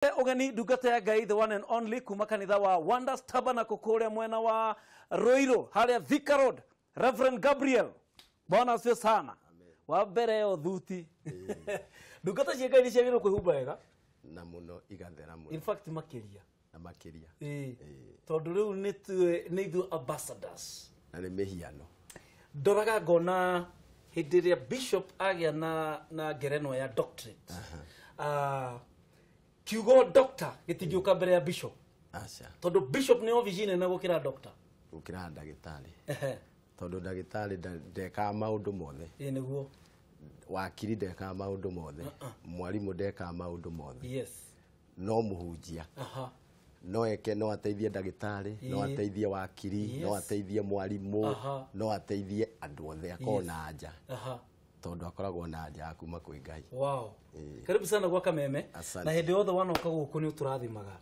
Ũgeni ndungata ya Ngai, the one and only, kuma kanitha wa Wonders Tabernacle kũrĩa mwena wa Ruiru harĩa Thika Road, Reverend Gabriel. Bwana asifiwe sana. Wa mbere yo thuti, ndungata cia Ngai nĩ ciagĩrĩirwo kwĩhumba wega. Na mũno, igathera mũno. In fact, makĩria. Na makĩria. Ĩĩ, tondũ rĩu nĩ ithuĩ ambassadors. Na nĩ mĩhiano. Ndoraga ngona hĩndĩ ĩrĩa bishop agĩa na ngerenwa ya doctorate, kiugo doctor gĩtingĩũka mbere ya bishop. Aca. Tondũ bishop nĩ obici nene gũkĩra doctor. Gũkĩra ndagĩtarĩ, tondũ ndagĩtarĩ ndekaga maũndũ mothe. Ĩĩ, nĩguo. Wakiri ndekaga maũndũ mothe, mwarimũ ndekaga maũndũ mothe. No mũhunjia no eke, no ateithie ndagĩtarĩ, no ateithie wakiri, no ateithie mwarimũ, no ateithie andũ othe. Akorwo na anja, tondũ akoragwo na anja ya kuma kwĩ Ngai. Wow. Karibu sana gwa Kameme. Asante. Na hĩndĩ yothe wanoka gũkũ nĩ ũtũrathimaga.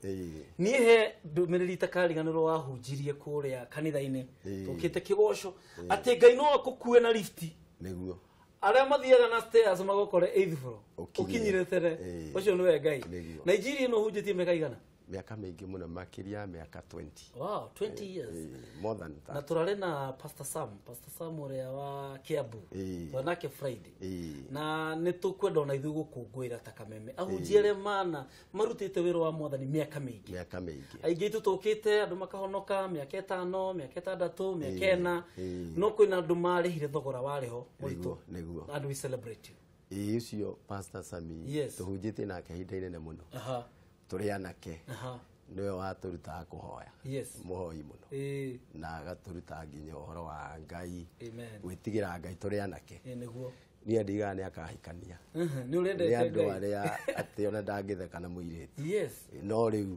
Niĩ he ndũmĩrĩri itakariganĩrwo wahunjirie kũrĩa kanitha-inĩ, tũkĩte kĩgoco, atĩ Ngai no akũkue na lifti. Nĩguo. Arĩa mathiaga na stairs magũkore eighth floor. Ũkinyire. Ũkinyire tene. Ũcio nĩwe Ngai. Nĩguo. Nigeria ĩno ũhunjĩtie mĩaka igana? Mĩaka mĩingĩ mũno, makĩria ya mĩaka 20. Wow, 20 years. More than Na that. tũrarĩ na Pastor Sam, Pastor Sam ũrĩa wa Kiambu. Twarĩ nake Friday. Na nĩ tũkwenda ona ithuĩ gũkũngũĩra ta Kameme ahunjia arĩa mana marutĩte wĩra wa Mwathani mĩaka mĩingĩ. Mĩaka mĩingĩ. Aingĩ itũ tũkĩte andũ makahonoka mĩaka 5, mĩaka 6, mĩaka 4, no kwĩna andũ marĩhire thogora warĩ ho mũritũ. Nĩguo. And we celebrate you. Ĩĩ, ũcio Pastor Sami, tũhunjĩtie nake ihinda inene mũno tũrĩ anake. Nĩwe watũrutaga kũhoya. Mũhoi mũno. Na agatũruta nginya ũhoro wa Ngai, gwĩtigĩra Ngai tũrĩ anake. Ĩĩ, nĩguo. Niĩ ndigaga nĩ akahikania. Nĩ Nĩ ũrendete andũ Ngai. arĩa atĩ ona ndangĩtheka na mũirĩtu. No rĩu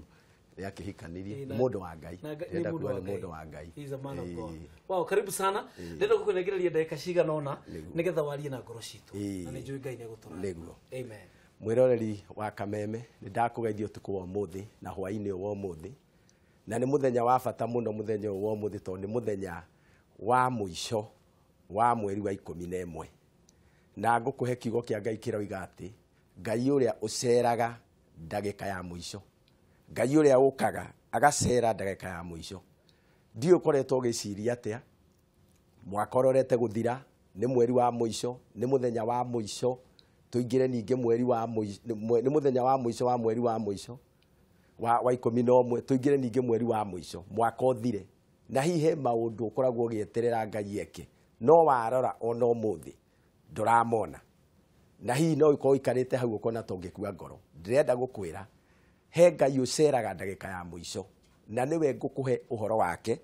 nĩ akĩhikanirie. Mũndũ wa Ngai. Nĩ Ndĩrenda mũndũ kuga wa nĩ Ngai. mũndũ wa Ngai. He is a man of God. Wow, karibu sana. Ndĩrenda gũkũnengereria ndagĩka cigana ũna nĩgetha warie na ngoro citũ. Na nĩ njũĩ Ngai nĩ egũtũrathima. Nĩguo. Amen. Mwĩroreri wa Kameme, nĩ ndakũgeithia ũtukũ wa ũmũthĩ na hwaĩ-inĩ ũyũ wa ũmũthĩ, na nĩ mũthenya wa bata mũno mũthenya ũyũ wa ũmũthĩ, tondũ nĩ mũthenya wa mũico wa mweri wa 11, na ngũkũhe kiugo kĩa Ngai kĩroiga atĩ Ngai ũrĩa ũceraga ndagĩka ya mũico, Ngai ũrĩa ũkaga agacera ndagĩka ya mũico. Ndiũ ũkoretwo ũgĩciria atĩa mwaka ũrorete gũthira, nĩ mweri wa mũico, nĩ mũthenya wa mũico, tũingĩre ningĩ mweri wa mũico, nĩ mũthenya wa mũico wa mweri wa mũico wa 11, tũingĩre ningĩ mweri wa mũico, mwaka ũthire, na hihi he maũndũ ũkoragwo ũgĩeterera Ngai eke, no warora ona ũmũthĩ ndũramona, na hihi no ũkorwo ũikarĩte hau ũkona ta ũngĩkua ngoro. Ndĩrenda gũkwĩra he Ngai ũceraga ndagĩka ya mũico, na nĩwe ngũkũhe ũhoro wake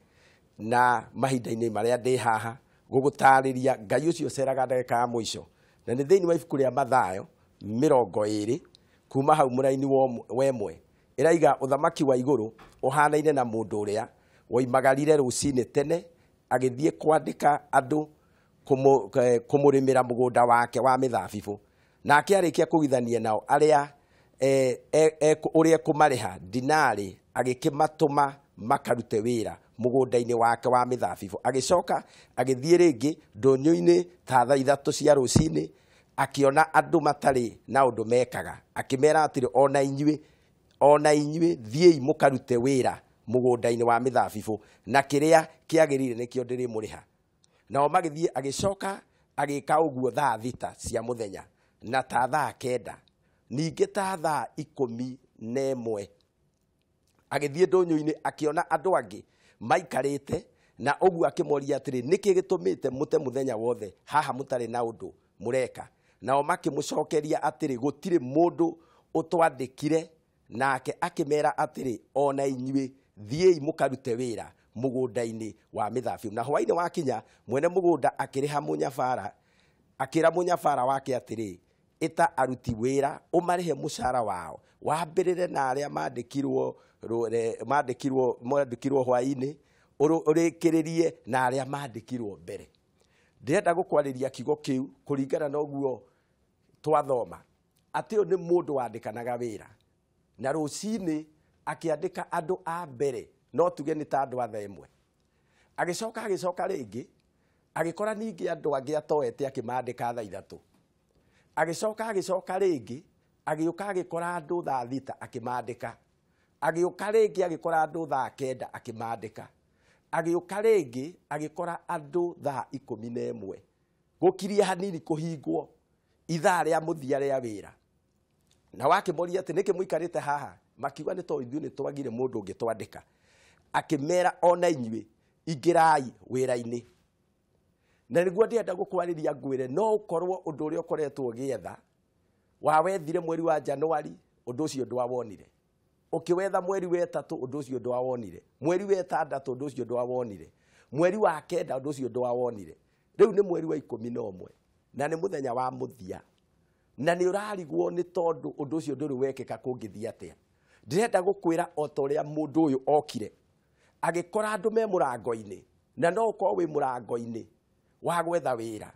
na mahinda-inĩ marĩa ndĩ haha gũgũtarĩria Ngai ũcio ũceraga ndagĩka ya mũico, na nĩ thĩinĩ wa ibuku rĩa Mathayo 20 kuma hau mũraini wa 1, ĩraiga ũthamaki wa igũrũ ũhanaine na mũndũ ũrĩa woimagarire rũcinĩ tene agĩthiĩ kwandĩka andũ kũmũrĩmĩra mũgũnda wake wa mĩthabibũ. Nake arĩkia kũgithania nao arĩa ũrĩa ekũmarĩha dinarĩ, agĩkĩmatũma makarute wĩra mũgũnda-inĩ wake wa mĩthabibũ. Agĩcoka agĩthiĩ rĩngĩ ndũnyũ-inĩ ta thaa 3 cia rũcinĩ, akĩona andũ matarĩ na ũndũ mekaga, akĩmera atĩrĩ, ona inyuĩ thiĩi mũkarute wĩra mũgũnda-inĩ wa mĩthabibũ, na kĩrĩa kĩagĩrĩire nĩkĩo ndĩrĩmũrĩha. Nao magĩthiĩ. Agĩcoka agĩka ũguo thaa 6 cia mũthenya, na ta thaa 9, ningĩ ta thaa 11 agĩthiĩ ndũnyũ-inĩ, akĩona andũ angĩ maikarĩte na ũguo, akĩmoria atĩrĩ, nĩkĩ gĩtũmĩte mũte mũthenya wothe haha mũtarĩ na ũndũ mũreka? Nao makĩmũcokeria atĩrĩ, gũtirĩ mũndũ ũtwandĩkire. Nake akĩmera atĩrĩ, ona inyuĩ thiĩi mũkarute wĩra mũgũnda-inĩ wa mĩthabibũ. Na hwaĩ-inĩ wakinya, mwene mũgũnda akĩrĩha mũnyabara, akĩra mũnyabara wake atĩrĩ, ĩta aruti wĩra ũmarĩhe mũcara wao, wambĩrĩre na arĩa mandĩkirwo hwaĩ-inĩ, ũrĩkĩrĩrie na arĩa mandĩkirwo mbere. Ndĩrenda gũkwarĩria kiugo kĩu kũringana na ũguo twathoma, atĩ ũyũ nĩ mũndũ wandĩkanaga wĩra, na rũcinĩ akĩandĩka andũ a mbere, no tuge nĩ ta andũ a thaa 1. Agĩcoka rĩngĩ agĩkora ningĩ andũ angĩ atoete, akĩmandĩka thaa 3. Agĩcoka rĩngĩ Agĩũka agĩkora andũ thaa 6 akĩmandĩka. Agĩũka rĩngĩ agĩkora andũ thaa 9 akĩmandĩka. Agĩũka rĩngĩ agĩkora andũ thaa 11. Gũkiria hanini kũhingwo ithaa rĩa mũthia rĩa wĩra. Na wakĩmoria atĩ nĩkĩ mũikarĩte haha, makiuga nĩ tondũ ithuĩ nĩ twagire mũndũ ũngĩ twandĩka. Akĩmera ona inyuĩ ingĩrai wĩra-inĩ. Na nĩguo ndĩrenda gũkwarĩria ngwĩre no ũkorwo ũndũ ũrĩa ũkoretwo ũgĩetha wawethire mweri wa Januari, ũndũ ũcio ndwawonire. Ũkĩwetha mweri wa 3, ũndũ ũcio ndwawonire. Mweri wa 6, ũndũ ũcio ndwawonire. Mweri wa 9, ũndũ ũcio ndwawonire. Rĩu nĩ mweri wa 11 na nĩ mũthenya wa mũthia. Na nĩ ũrarigwo nĩ tondũ ũndũ ũcio ndũrĩ wekĩka kũngĩthiĩ atĩa. Ndĩrenda gũkwĩra o ta ũrĩa mũndũ ũyũ okire agĩkora andũ me mũrango-inĩ, na no ũkorwo wĩ mũrango-inĩ wa gwetha wĩra,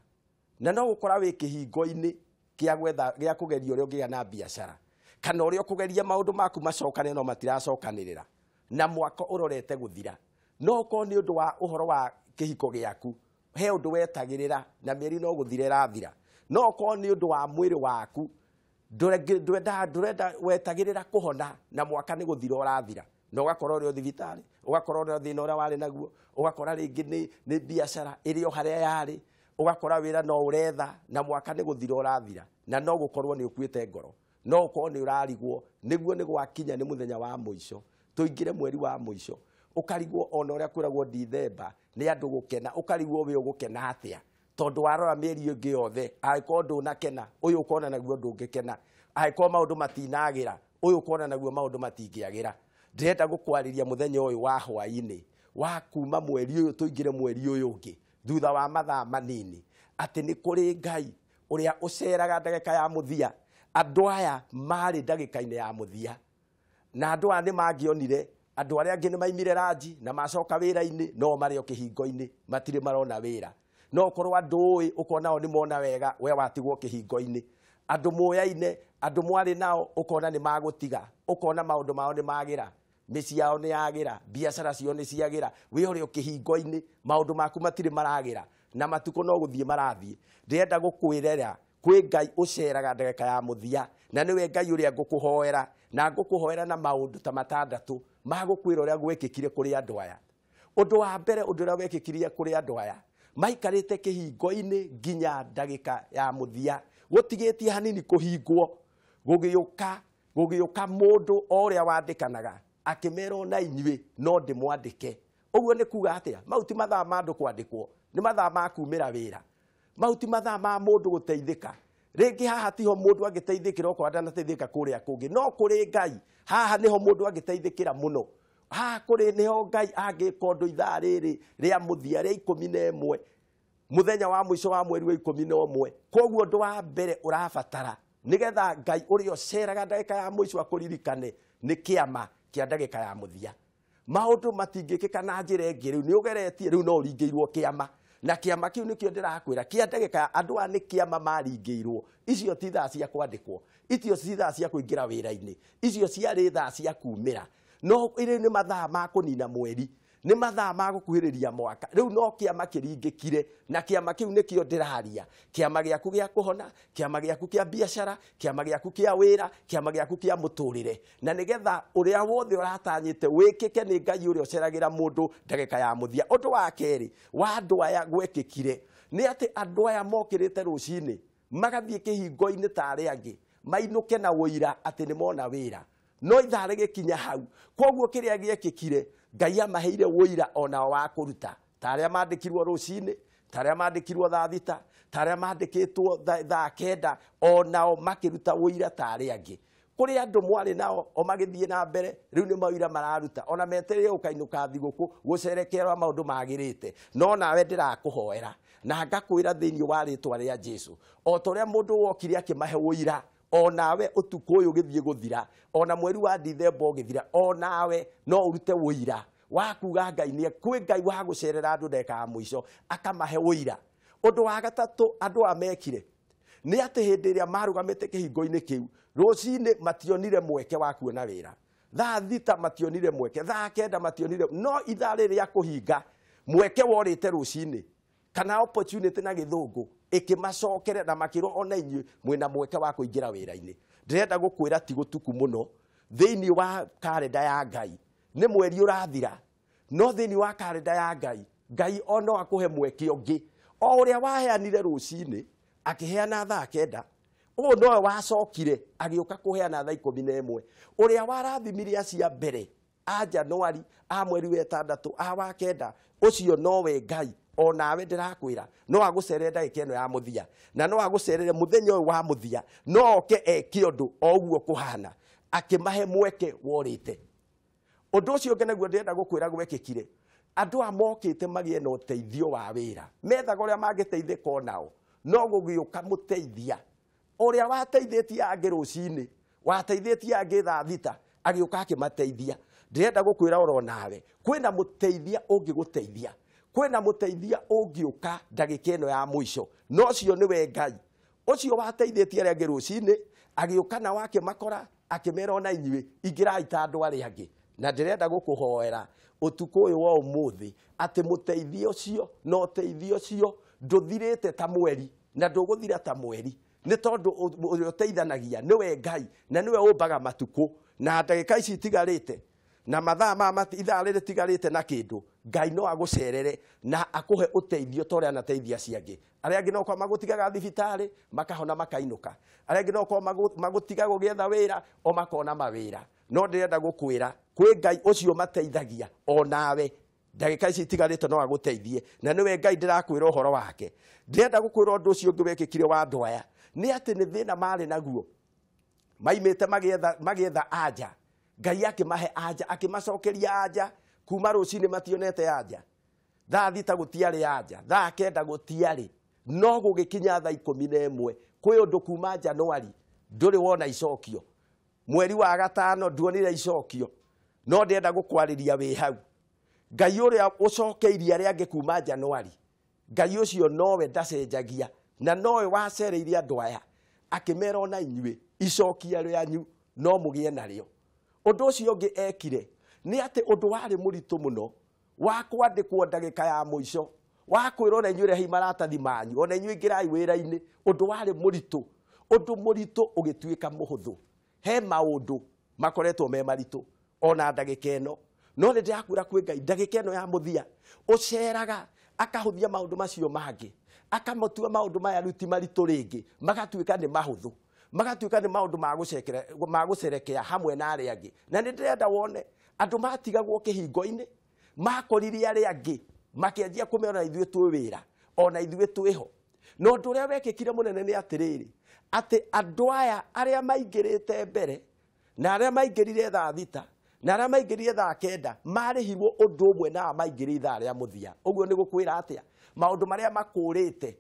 na no ũkora wĩ kĩhingo-inĩ kĩa gwetha gĩa kũgeria ũrĩa ũngĩgĩa na biacara, kana ũrĩa ũkũgeria maũndũ maku macokane no matiracokanĩrĩra, na mwaka ũrorete gũthira. No ũkorwo nĩ ũndũ wa ũhoro wa kĩhiko gĩaku, he ũndũ wetagĩrĩra na mĩeri no gũthira ĩrathira. No ũkorwo nĩ ũndũ wa mwĩrĩ waku, ndũrenda wetagĩrĩra kũhona na mwaka nĩ gũthira ũrathira, na ũgakora ũrĩ o thibitarĩ, ũgakora ũrĩ o thĩna ũrĩa warĩ naguo, ũgakora rĩngĩ nĩ biacara ĩrĩ o harĩa yarĩ, ũgakora wĩra no ũretha na mwaka nĩ gũthira ũrathira, na no gũkorwo nĩ ũkuĩte ngoro, no ũkorwo nĩ ũrarigwo nĩguo nĩ gwakinya nĩ mũthenya wa mũico, tũingĩre mweri wa mũico, ũkarigwo ona ũrĩa kwĩragwo Dithemba nĩ andũ gũkena, ũkarigwo wĩ ũgũkena atĩa, tondũ warora mĩeri ĩngĩ yothe angĩkorwo ndũnakena ũyũ ũkona naguo ndũngĩkena, angĩkorwo maũndũ matinagĩra ũyũ ũkona naguo maũndũ matingĩagĩra. Ndĩrenda gũkwarĩria mũthenya ũyũ wa hwaĩ-inĩ wa kuma mweri ũyũ tũingĩre mweri ũyũ ũngĩ thutha wa mathaa manini, atĩ nĩ kũrĩ Ngai ũrĩa ũceraga ndagĩka ya mũthia. Andũ aya marĩ ndagĩka-inĩ ya mũthia, na andũ aya nĩ mangĩonire andũ arĩa angĩ nĩ maimire ranji na macoka wĩra-inĩ, no marĩ o kĩhingo-inĩ matirĩ marona wĩra. No ũkorwo andũ ũĩ ũkona o nĩ mona wega, we watigwo kĩhingo-inĩ. Andũ mũyaine, andũ mwarĩ nao ũkona nĩ magũtiga, ũkona maũndũ mao nĩ magĩra, mĩciĩ yao nĩ yagĩra, biacara ciao nĩ ciagĩra, we ũrĩ o kĩhingo-inĩ, maũndũ maku matirĩ maragĩra, na matukũ no gũthiĩ marathiĩ. Ndĩrenda gũkwĩrera kwĩ Ngai ũceraga ndagĩka ya mũthia, na nĩwe Ngai ũrĩa ngũkũhoera, na ngũkũhoera na maũndũ ta 6 ma gũkwĩra ũrĩa gwekĩkire kũrĩ andũ aya. Ũndũ wa mbere, ũndũ ũrĩa wekĩkire kũrĩ andũ aya, maikarĩte kĩhingo-inĩ nginya ndagĩka ya mũthia, gũtigĩtie hanini kũhingwo, gũgĩũka mũndũ o ũrĩa wandĩkanaga akĩmera ona inyuĩ no ndĩmwandĩke. Ũguo nĩ kuga atĩa? Mau ti mathaa ma andũ kwandĩkwo, nĩ mathaa ma kumĩra wĩra. Mau ti mathaa ma mũndũ gũteithĩka. Rĩngĩ haha tiho mũndũ angĩteithĩkĩra okorwo ndanateithĩka kũrĩa kũngĩ, no kũrĩ Ngai haha nĩho mũndũ angĩteithĩkĩra mũno. Haha kũrĩ nĩho Ngai angĩka ũndũ ithaa rĩrĩ rĩa mũthia rĩa 11, mũthenya wa mũico wa mweri wa 11. Koguo ũndũ wa mbere ũrabatara nĩgetha Ngai ũrĩa ũceraga ndagĩka ya mũico akũririkane nĩ kĩama kĩa ndagĩka ya mũthia. Maũndũ matingĩkĩka na njĩra ĩngĩ, rĩu nĩ ũgeretie, rĩu no ũringĩirwo kĩama, na kĩama kĩu nĩkĩo ndĩrakwĩra kĩa ndagĩka. Andũ aya nĩ kĩama maringĩirwo. Icio ti thaa cia kwandĩkwo, icio ti thaa cia kũingĩra wĩra-inĩ, icio ciarĩ thaa cia kumĩra. No rĩu nĩ mathaa ma kũnina mweri, nĩ mathaa ma gũkuhĩrĩria mwaka. Rĩu no kĩama kĩringĩkire, na kĩama kĩu nĩkĩo ndĩraria. Kĩama gĩaku gĩa kũhona, kĩama gĩaku kĩa biacara, kĩama gĩaku kĩa wĩra, kĩama gĩaku kĩa mũtũrĩre. Na nĩgetha ũrĩa wothe ũratanyĩte wĩkĩke nĩ Ngai ũrĩa ũceragĩra mũndũ ndagĩka ya mũthia. Ũndũ wa kerĩ wa andũ aya gwekĩkire nĩ atĩ andũ aya mokĩrĩte rũcinĩ magathiĩ kĩhingo-inĩ ta arĩa angĩ, mainũke na ũira atĩ nĩ mona wĩra, no ithaa rĩgĩkinya hau. Koguo kĩrĩa gĩekĩkire, Ngai amaheire ũira onao wa kũruta, ta arĩa mandĩkirwo rũcinĩ, ta arĩa mandĩkirwo thaa 6, ta arĩa mandĩkĩtwo thaa 9, onao makĩruta ũira ta arĩa angĩ. Kũrĩ andũ mwarĩ nao o magĩthiĩ na mbere, rĩu nĩ mawĩra mararuta, ona metereire gũkainũka thigũkũ gũcerekerwo maũndũ magĩrĩte. No nawe ndĩrakũhoera na ngakwĩra thĩinĩ wa rĩtwa rĩa Jesũ, o ta ũrĩa mũndũ wokire akĩmahe ũira, onawe ũtukũ ũyũ ũgĩthiĩ gũthira, ona mweri wa Dithemba ũgĩthira, onawe no ũrute ũira wa kuga Ngai nĩ kwĩ Ngai wa gũcerera andũ ndagĩka ya mũico akamahe ũira. Ũndũ wa gatatũ andũ aya mekire nĩ atĩ hĩndĩ ĩrĩa marũgamĩte kĩhingo-inĩ kĩu rũcinĩ mationire mweke wa kuona wĩra, thaa 6 mationire mweke, thaa 9 mationire, no ithaa rĩrĩ rĩa kũhinga mweke worĩte rũcinĩ, kana opportunity na gĩthũngũ ĩkĩmacokere na makĩrwo ona inyuĩ mwĩna mweke wa kũingĩra wĩra-inĩ. Ndĩrenda gũkwĩra ti gũtuku mũno thĩinĩ wa karenda ya Ngai. Nĩ mweri ũrathira, no thĩinĩ wa karenda ya Ngai, Ngai o no akũhe mweke ũngĩ. O ũrĩa waheanire rũcinĩ akĩheana thaa 9, ũyũ nowe wacokire agĩũka kũheana thaa 11. Ũrĩa warathimire acio a mbere a Januari, a mweri wa 6, a wa 9, ũcio nowe Ngai. O nawe ndĩrakwĩra no agũcerere ndagĩka ĩno ya mũthia, na no agũcerere mũthenya ũyũ wa mũthia, no oke eke ũndũ o ũguo kũhana, akĩmahe mweke worĩte. Ũndũ ũcio ũngĩ naguo ndĩrenda gũkwĩra gwekĩkire, andũ aya mokĩte magĩe na ũteithio wa wĩra, methaga ũrĩa mangĩteithĩka onao, no gũgĩũka mũteithia ũrĩa wateithĩtie angĩ rũcinĩ, wateithĩtie angĩ thaa 6, agĩũka akĩmateithia. Ndĩrenda gũkwĩra oro nawe kwĩna mũteithia ũngĩgũteithia, kwĩna mũteithia ũngĩũka ndagĩka ĩno ya mũico, no ũcio nĩwe Ngai. Ũcio wateithĩtie arĩa angĩ rũcinĩ agĩũka na wakĩmakora akĩmera ona inyuĩ ingĩrai ta andũ arĩa angĩ. Na ndĩrenda gũkũhoera ũtukũ ũyũ wa ũmũthĩ atĩ mũteithia ũcio na ũteithio ũcio ndũthirĩte ta mweri na ndũgũthira ta mweri, nĩ tondũ ũrĩa ũteithanagia nĩwe Ngai, na nĩwe ũmbaga matukũ. Na ndagĩka ici itigarĩte na mathaa ma ithaa rĩrĩ rĩtigarĩte na kĩndũ, Ngai no agũcerere na akũhe ũteithio ta ũrĩa anateithia acio angĩ. Arĩa angĩ no korwo magũtigaga thibitarĩ makahona makainũka, arĩa angĩ no korwo magũtiga gũgĩetha wĩra o makona mawĩra. No ndĩrenda gũkwĩra kwĩ Ngai ũcio mateithagia o nawe ndagĩka ici itigarĩte no agũteithie, na nĩwe Ngai ndĩrakwĩra ũhoro wake. Ndĩrenda gũkwĩra ũndũ ũcio ũngĩ wekĩkire wa andũ aya nĩ atĩ nĩ thĩna marĩ naguo, maimĩte magĩetha anja, Ngai akĩmahe anja, akĩmacokeria anja. Kuma rũcinĩ mationete anja, thaa 6 gũtiarĩ anja, thaa 9 gũtiarĩ, no gũgĩkinya thaa 11 kwĩ ũndũ kuma Januari ndũrĩ wona icokio, mweri wa 5 nduonire icokio, no ndĩrenda gũkwarĩria wĩ hau. Ngai ũrĩa ũcokeirie arĩa angĩ kuma Januari, Ngai ũcio nowe ndacenjagia, na nowe wacereirie andũ aya akĩmera ona inyuĩ icokia rĩanyu no mũgĩe narĩo. Ũndũ ũcio ũngĩ ekire nĩ atĩ ũndũ warĩ mũritũ mũno wa kwandĩkwo ndagĩka ya mũico, wa kwĩrwo ona inyuĩ rehei maratathi manyu, ona inyuĩ ingĩrai wĩra-inĩ, ũndũ warĩ mũritũ, ũndũ mũritũ ũgĩtuĩka mũhũthũ. He maũndũ makoretwo me maritũ ona ndagĩka ĩno, no nĩ ndĩrakwĩra kwĩ Ngai ndagĩka ĩno ya mũthia ũceraga akahũthia maũndũ macio mangĩ, akamatua maũndũ maya rĩu ti maritũ rĩngĩ, magatuĩka nĩ mahũthũ, magatuĩka nĩ maũndũ ma gũcerekea hamwe na arĩa angĩ. Na nĩ ndĩrenda wone andũ matigagwo kĩhingo-inĩ, makorire arĩa angĩ makĩanjia kũmera ithuĩ twĩ wĩra ona ithuĩ twĩho. Na ũndũ ũrĩa wekĩkire mũnene nĩ atĩrĩrĩ, atĩ andũ aya arĩa maingĩrĩte mbere na arĩa maingĩrire thaa 6 na arĩa maingĩrire thaa 9 marĩhirwo ũndũ ũmwe na arĩa maingĩrire ithaa rĩa mũthia. Ũguo nĩ gũkwĩra atĩa? Maũndũ marĩa makũrĩte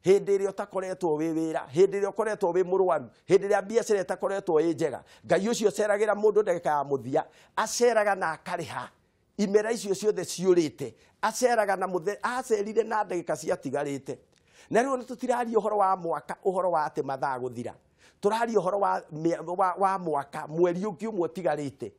hĩndĩ ĩrĩa ũtakoretwo wĩ wĩra, hĩndĩ ĩrĩa ũkoretwo wĩ mũrwaru, hĩndĩ ĩrĩa biacara ĩtakoretwo ĩ njega, Ngai ũcio ũceragĩra mũndũ ndagĩka ya mũthia, aceraga na akarĩha imera icio ciothe ciũrĩte, aceraga na acerire na ndagĩka ciatigarĩte. Na rĩu nĩ tũtiraria ũhoro wa mwaka, ũhoro wa atĩ mathaa gũthira, tũraria ũhoro wa mwaka, mweri ũngĩ ũmwe ũtigarĩte,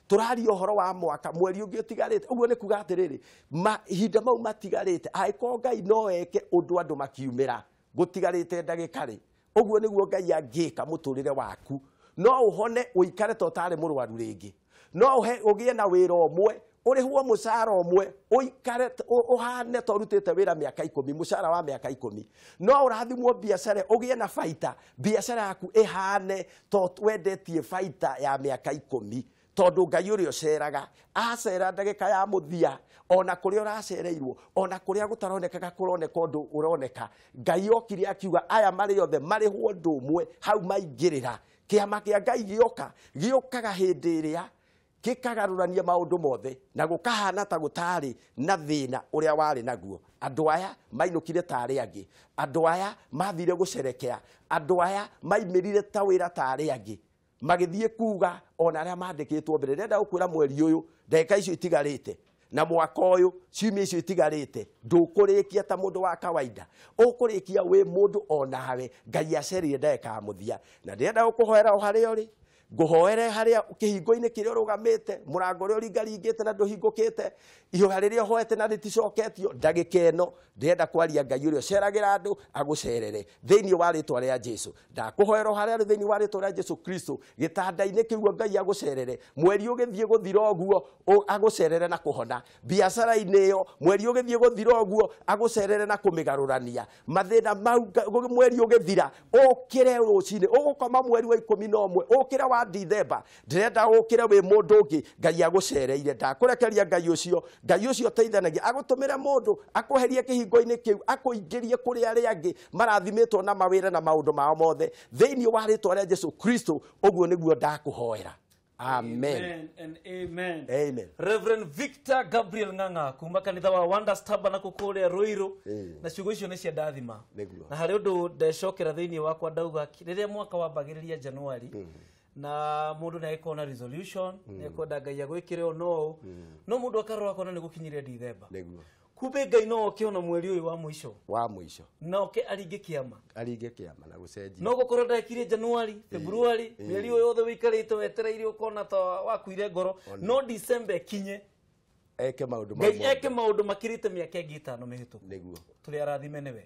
tũraria ũhoro wa mwaka, mweri ũngĩ ũtigarĩte. Ũguo nĩ kuga atĩrĩrĩ, mahinda mau matigarĩte, angĩkorwo Ngai no eke ũndũ andũ makiumĩra gũtigarĩte ndagĩka rĩ, ũguo nĩguo Ngai angĩka mũtũrĩre waku. No ũhone ũikare ta ũtarĩ mũrwaru rĩngĩ, no ũgĩe na wĩra ũmwe, ũrĩhwo mũcara ũmwe, ũikare ũhane ta ũrutĩte wĩra mĩaka 10, mũcara wa mĩaka 10, no ũrathimwo biacara ũgĩe na baita, biacara yaku ĩhane ta wendetie baita ya mĩaka 10, tondũ Ngai ũrĩa ũceraga acera ndagĩka ya mũthia, ona kũrĩa ũracereirwo, ona kũrĩa gũtaronekaga kũroneka ũndũ ũroneka, Ngai okire akiuga aya marĩ othe marĩhwo ũndũ ũmwe hau maingĩrĩra. Kĩama kĩa Ngai gĩoka gĩũkaga hĩndĩ ĩrĩa gĩkagarũrania maũndũ mothe na gũkahana ta gũtarĩ na thĩna ũrĩa warĩ naguo. Andũ aya mainũkire ta arĩa angĩ, andũ aya mathire gũcerekea, andũ aya maimĩrire ta wĩra ta arĩa angĩ, magĩthiĩ kuga ona arĩa mandĩkĩtwo mbere. Ndĩrenda gũkwĩra mweri ũyũ ndagĩka icio itigarĩte na mwaka ũyũ ciumia icio itigarĩte, ndũkũrĩkia ta mũndũ wa kawaida, ũkũrĩkia wĩ mũndũ onawe Ngai acerire ndagĩka ya mũthia. Na ndĩrenda gũkũhoera o harĩa ũrĩ, Ngũhoere harĩa kĩhingo-inĩ kĩrĩa ũrũgamĩte, mũrango ũrĩa ũringaringĩte na ndũhingũkĩte, ihoya rĩrĩa ũhoete na rĩticoketio, ndagĩka ĩno ndĩrenda kwaria Ngai ũrĩa ũceragĩra andũ agũcerere thĩinĩ wa rĩtwa rĩa Jesu. Ndakũhoera o harĩa arĩ thĩinĩ wa rĩtwa rĩa Jesu Kristo, gĩtanda-inĩ kĩu Ngai agũcerere, mweri ũgĩthiĩ gũthira ũguo agũcerere na kũhona, biacara-inĩ ĩyo mweri ũgĩthiĩ gũthira ũguo agũcerere na kũmĩgarũrania, mathĩna mau mweri ũgĩthira ũkĩre rũcinĩ, ũgũkoma mweri wa 11 ũkĩre wa Dithemba, ndĩrenda ũkĩre wĩ mũndũ ũngĩ Ngai agũcereire. Ndakũrekeria Ngai ũcio, Ngai ũcio ũteithanagia agũtũmĩre mũndũ akweherie kĩhingo-inĩ kĩu akũingĩrie kũrĩ arĩa angĩ marathimĩtwo na mawĩra na maũndũ mao mothe thĩinĩ wa rĩtwa rĩa Jesu Kristo. Ũguo nĩguo ndakũhoera. Amen. Amen and amen. Amen. Reverend Victor Gabriel Ng'ang'a kuma kanitha wa Wonders Tabernacle kũrĩa Ruiru, na ciugo icio nĩ cia ndathima. Na harĩ ũndũ ndecokera thĩinĩ wakwa ndauga rĩrĩa mwaka wambagĩrĩria January, na mũndũ nĩ agĩkorwo na resolution, nĩ ekwenda Ngai agwĩkĩre ũũ no ũũ, no mũndũ akarora akona nĩ gũkinyire Dithemba. Kumbe Ngai no oke ona mweri ũyũ wa mũico, na oke aringe kĩama, na gũcenjia. No gũkorwo ndekire January, February, mweri ũyũ wothe wĩikarĩte wetereire ũkona ta wakuire ngoro, no December ĩkinye eke maũndũ Ngai eke maũndũ makĩrĩte mĩaka ĩngĩ 5 mĩhĩtũku. Nĩguo tũrĩ arathime nĩwe.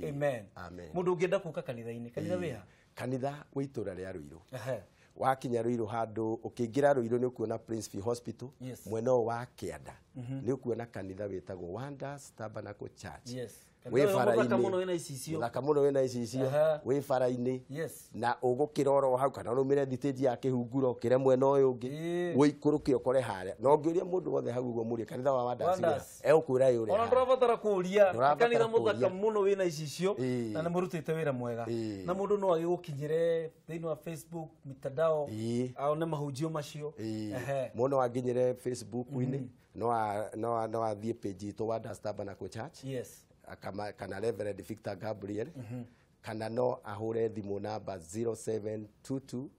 Amen. Mũndũ ũngĩenda gũka kanitha-inĩ, kanitha wĩ ha? Kanitha wĩ itũũra rĩa Ruiru. Wakinya Ruiru handũ ũkĩingĩra Ruiru nĩ ũkuona Prince View Hospital, mwena ũyũ wa kĩanda nĩ ũkuona kanitha wĩtagwo Wonders Tabernacle Church. Wĩ bara-inĩ, mũthaka mũno wĩna icicio, wĩ bara-inĩ, na ũgũkĩra oro hau kana ũrũmĩre thitĩnji ya kĩhunguro ũkĩre mwena ũyũ ũngĩ, ũikũrũke ũkore harĩa. Na ũngĩũria mũndũ wothe hau ũguo mũrie kanitha wa Wonders, egũkwĩra ĩ ũrĩa. Ona ndũrabatara kũũria, kanitha mũthaka mũno wĩna icicio, na nĩ mũrutĩte wĩra mwega. Na mũndũ no agĩgũkinyĩre thĩinĩ wa Facebook, mitandao, aone mahunjio macio. Mũndũ no anginyĩre Facebook-inĩ, no athiĩ page itũ Wonders Tabernacle Church. Kana Reverend Victor Gabriel, kana no ahũre thimũ namba 0722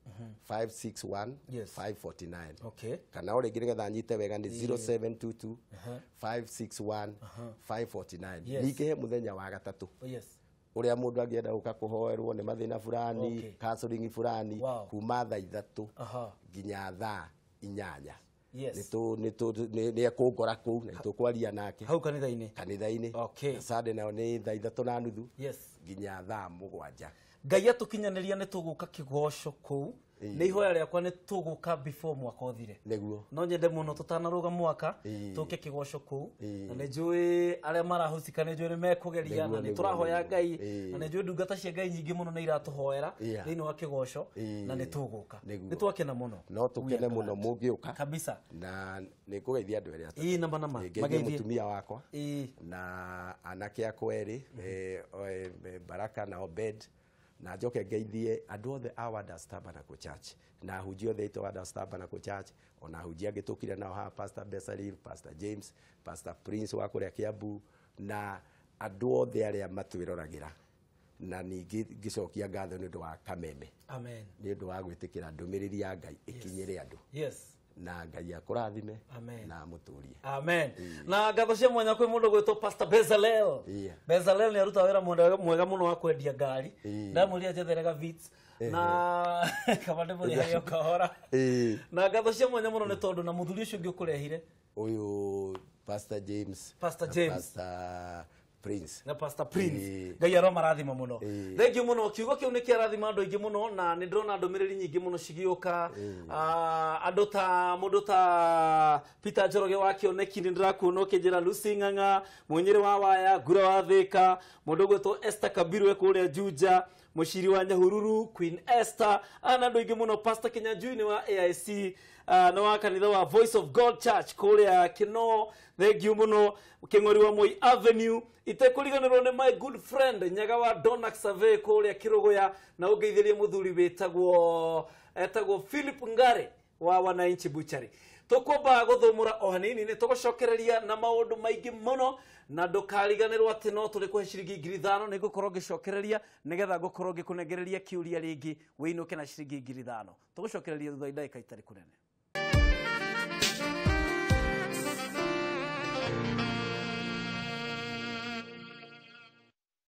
561 549. Kana o rĩngĩ nĩgetha nyite wega nĩ 0722 561 549. Ningĩ he mũthenya wa gatatũ ũrĩa mũndũ angĩenda gũka kũhoerwo nĩ mathĩna fulani, counseling fulani, kuma thaa 3 nginya thaa 8. Nĩ ekũngora kũu na tũkwaria nake hau kanitha-inĩ. Kanitha-inĩ. Sunday nayo nĩ thaa 3:30 nginya thaa 7. Ngai atũkinyanĩria nĩ tũgũka kĩgoco kũu. Nĩ ihoya rĩakwa nĩ tũgũka before mwaka ũthire. Nĩguo. No nyende mũno tũtanarũga mwaka tũke kĩgoco kũu. Na nĩ njũĩ arĩa marahusika nĩ njũĩ nĩ mekũgeria, na nĩ tũrahoya Ngai, na nĩ njũĩ ndungata cia Ngai nyingĩ mũno nĩ iratũhoera thĩinĩ wa kĩgoco, na nĩ tũgũka. Nĩ twakena mũno. No tũkene mũno mũngĩũka. Kabisa. Na nĩ ngũgeithia andũ erĩ atatũ. Namba nama. Ngeithie mũtumia wakwa na anake akwa erĩ, Baraka na Obed. Na njoke ngeithie andũ othe a Wonders Tabernacle Church na ahunjia othe aitũ Wonders Tabernacle Church, ona ahunjia angĩ tũkire nao haha, Pastor Besaril, Pastor James, Pastor Prince wa kũrĩa Kiambu, na andũ othe arĩa matwĩroragĩra. Na ningĩ ngĩcokia ngatho nĩ ũndũ wa Kameme. Amen. Nĩ ũndũ wa gwĩtĩkĩra ndũmĩrĩri ya Ngai ĩkinyĩre andũ. Na Ngai akũrathime na amũtũrie. Amen. Na ngatho cia mwanya kwĩ mũndũ gwĩtwo Pastor Bezalel. Bezalel nĩ arutaga wĩra mwega mũno wa kwendia ngari. Ndamwĩrire njetherega Vitz na kaba ndĩmũrĩhage o kahora. Na ngatho cia mwanya mũno nĩ tondũ na mũthuri ũcio ũngĩ ũkũrehire, ũyũ Pastor James, Pastor James, Pastor Prince na Pastor Prince. Ngai aromarathima mũno. Thank you mũno. Kiugo kĩu nĩ kĩarathima andũ aingĩ mũno, na nĩ ndĩrona ndũmĩrĩri nyingĩ mũno cigĩũka. Andũ ta mũndũ ta Peter Njoroge wa Kĩoneki nĩ ndĩrakuona ũkĩnjĩra, Lucy Ng'ang'a, Mũnyĩrĩ wa Waya, Ngura wa Thĩka, mũndũ ũgwĩtwo Esther Kabiru e kũrĩa Juja, Mũciri wa Nyahururu, Queen Esther, na andũ aingĩ mũno. Pastor Kinyanjui nĩ wa AIC, na wa kanitha wa Voice of God Church kũrĩa Kĩnoo. Thank you mũno. Kĩng'ori wa Moi Avenue. Itekũriganĩrwo nĩ my good friend Nyaga wa Donax Survey kũrĩa Kĩrũgũya, na ũngeithĩrie mũthuri wĩtagwo etagwo Philip Ngare wa Wananchi Butchery. Tũkwamba gũthũmũra o hanini, nĩ tũgũcokereria na maũndũ maingĩ mũno, na ndũkariganĩrwo atĩ no tũrĩ kũhe ciringi 5,000. Nĩ ngũkorwo ngĩcokereria nĩgetha ngũkorwo ngĩkũnengereria kĩũria rĩngĩ wĩinũke na ciringi 5,000. Tũgũcokereria thutha wa ndagĩka itarĩ kũnene.